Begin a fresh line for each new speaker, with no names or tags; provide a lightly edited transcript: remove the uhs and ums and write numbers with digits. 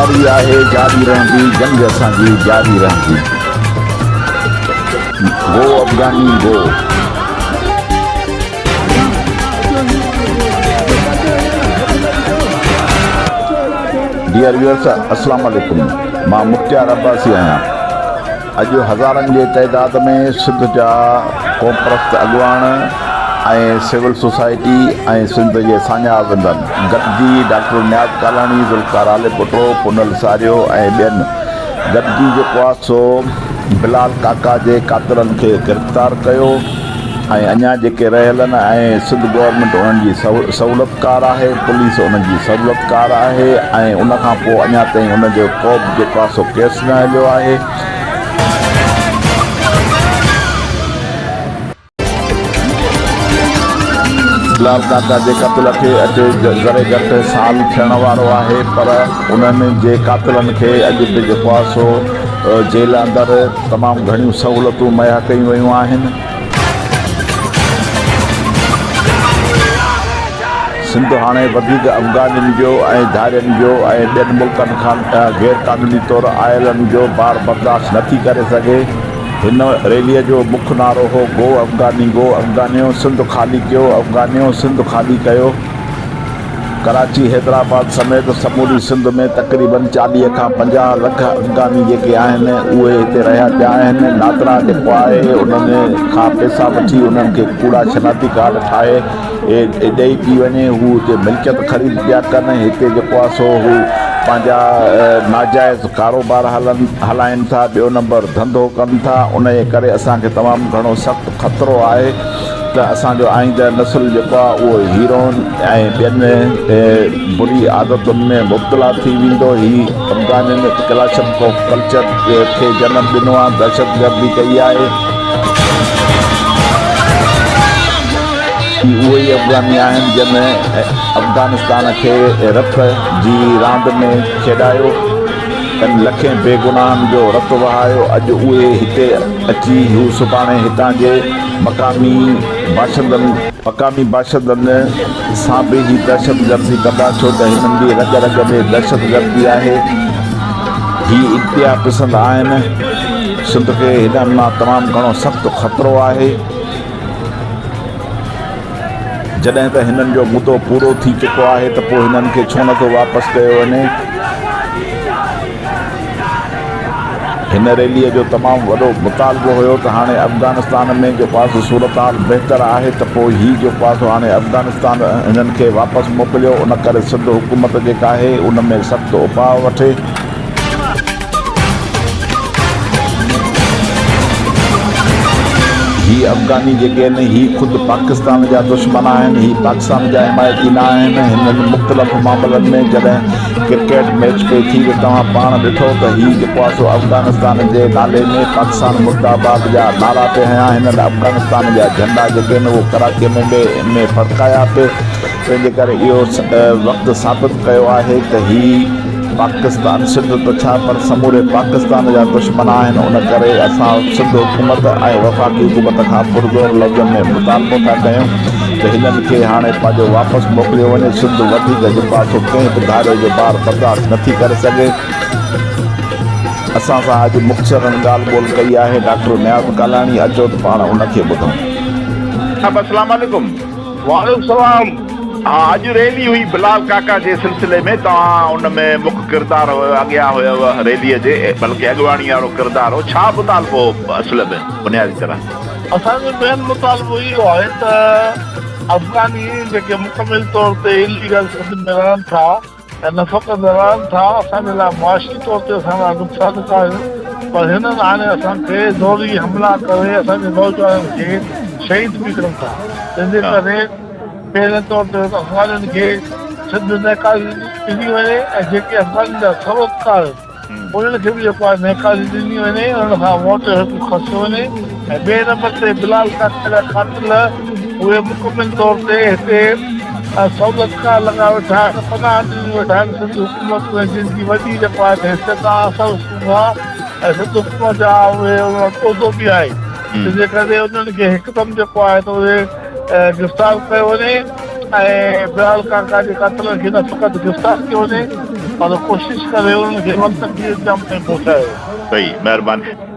جاري آهي جاري رهندي جنگ اسان جي جاري رهندي گو افغاني گو. ڊيئر ويورس اسلام عليڪم مان مختيار عباسي آهيان اڄ هزارن جي تعداد ۾ سنڌ جا قومپرست اڳواڻ ۽ سول سوسائٽي ۽ سنڌ جي ساڃاهه وندن گڏجي ڊاڪٽر نياز ڪالاڻي، ذوالفقار علي پٽو، پنهل ساريو ۽ ٻين گڏجي جيڪو آ سو بلال ڪاڪا جي قاتلن کي گرفتار ڪيو ۽ اڃا جيڪي رهيل آهن ۽ سنڌ گورنمينٽ انهن جي سهولتڪار آهي، پوليس انهن جي سهولتڪار آهي ۽ ان کان پوء اڃا تائين ان جو ڪو به جيڪو آهي سو ڪيس نه هليو آهي. بلال ڪاڪا جي قتل کي اڄ ذري گهٽ سال ٿيڻ وارو آهي پر انهن جي قاتلن کي اڄ به جيڪو آهي سو جيل اندر تمام گهڻيون سهولتون مهيا ڪيون ويون آهن. سنڌ هاڻي وڌيڪ افغانين جو ۽ ڌارين جو ۽ ٻين ملڪن کان غير قانوني طور آيلن جو بار برداشت نه ٿي ڪري سگهي. هن ريليء جو مک نعرو هو گو افغاني گو افغانيو، سنڌ خالي ڪيو افغانيو، سنڌ خالي ڪيو. ڪراچي، حيدرآباد سميت سموري سنڌ ۾ تقريبن 40 کان 50 لک افغاني جيڪي آهن اهي هتي رهيا پيا آهن. نادرا جيڪو آهي انهن کان پئسا وٺي انهن کي ڪوڙا شناختي ڪارڊ ٺاهي ڏئي پئي وڃي. هو هتي ملڪيت خريد پيا ڪن ۽ هتي جيڪو آهي سو هو پنهنجا ناجائز ڪاروبار هلن هلائين ٿا ٻيو نمبر ڌنڌو ڪن ٿا. انهيء ڪري اسان کي تمام گهڻو سخت خطرو آهي. ته اسان جو آئنده نسل جيڪو آهي اهو هيروئن ۽ ٻين بري عادتن ۾ مبتلا ٿي ويندو. هي افغانين ڪلاشنڪوف ڪلچر کي جنم ڏنو آهي، دهشتگردي ڪئي آهي. هي اهي ئي افغاني آهن جن افغانستان کي رت جي راند ۾ کيڏايو، ۽ لکين بيگناهن جو رت وهايو، اڄ اهي هتي اچي هو سڀاڻي هتان جي مقامي باشندن مقامي باشندن سان به هي دهشتگردي ڪندا ڇو ته هنن جي رڳ رڳ ۾ دهشتگردي آهي هي انتها پسند آهن سنڌ کي هنن مان تمام گهڻو سخت خطرو آهي جڏهن ته هنن جو مدو پورو ٿي چڪو آهي ته پوء هنن کي ڇو نٿو واپس ڪيو وڃي. هن ريليء جو تمام وڏو مطالبو هيو ته هاڻي افغانستان ۾ جيڪو آهي سو صورتحال بهتر آهي ته پوء هي جيڪو آهي سو هاڻي افغانستان هنن کي واپس موڪليو ان ڪري سنڌ حڪومت جيڪا آهي ان ۾ سخت اپاء وٺي. هي افغاني جيڪي آهن هي خود پاڪستان جا دشمن آهن هي پاڪستان جا حمايتي نه آهن هنن مختلف معاملن ۾ جڏهن ڪرڪيٽ ميچ پئي ٿي ته توهان پاڻ ڏٺو ته هي جيڪو آهي سو افغانستان جي نالي ۾ پاڪستان مرده آباد جا نعرا پئي هنيا هنن افغانستان جا جهنڊا جيڪي آهن اهو ڪراچي ۾ ۾ ڦڙڪايا پئي تنهن جي ڪري اهو وقت ثابت ڪيو آهي ته هي پاڪستان سنڌ ته ڇا پر سموري پاڪستان جا دشمن آهن ان ڪري اسان سنڌ حڪومت ۽ وفاقي حڪومت کان پرزور لفظن ۾ مطالبو ٿا ڪيون ته هنن کي هاڻي پنهنجو واپس موڪليو وڃي سنڌ وڌيڪ جيڪو آهي سو ڪنهن به ڌاريي جو بار برداشت نٿي ڪري سگهي اسان سان اڄ مختصرن ڳالهه ٻولهه ڪئي آهي ڊاڪٽر نياز ڪالاڻي اچو ته پاڻ ان کي ٻڌون. صاحب اسلام عليڪم.
وعليڪم السلام.
ها اڄ ريلي هئي بلال ڪاڪا جي سلسلي ۾ توهان ان ۾ مک ڪردار هيو اڳيان هيو ريلي جي بلڪه اڳواڻي وارو ڪردار هو ڇا مطالبو هو اصل ۾ بنيادي طرح.
اسان جو مين مطالبو اهو آهي ته افغاني جيڪي مڪمل طور تي اليگل سنڌ ۾ رهن ٿا ۽ نه فقط رهن ٿا اسان جي لاء معاشي طور تي اسان لاء نقصان آهن پر هنن هاڻي اسان کي زوري حملا ڪري اسان جي نوجوانن کي شهيد به ڪن ٿا تنهن جي ڪري پهرين طور تي افغانين کي سنڌ نيڪالي ڏني وڃي ۽ جيڪي افغانين جا سهولتڪار آهن انهن کي به جيڪو آهي نيڪالي ڏني وڃي انهن کان ووٽ جو حق کسيو وڃي ۽ ٻئي نمبر تي بلال ڪاڪا جا قاتل اهي مڪمل طور تي هتي سهولتڪار لڳا ويٺا آهن پناهه ڏني ويٺا آهن سنڌ حڪومت ۾ جن جي وڏي جيڪو آهي حيثيت آهي اثر رسوخ آهي ۽ سنڌ حڪومت جا اهي انهن وٽ عهدو به آهي تنهن جي ڪري انهن کي هڪدم جيڪو آهي ته اهي گرفتار ڪيو وڃي ۽ بلال ڪاڪا جي قاتلن کي نه فقط گرفتار ڪيو وڃي. پر ڪوشش ڪري انهن کي منطقي انجام تائين پهچايو.
صحيح مهرباني.